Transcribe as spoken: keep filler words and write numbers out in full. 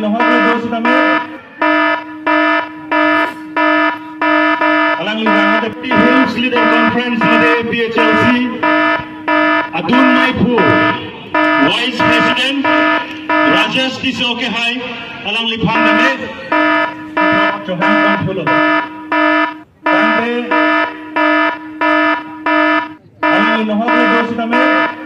Nohok le do sitame. Alangli vang ate Hills Leader Conference mate P H L C adun maiphu Vice President Rajesh Tisso kehai alangliphan tame chohang kon pulo. Tangte alangli nohok le do sitame.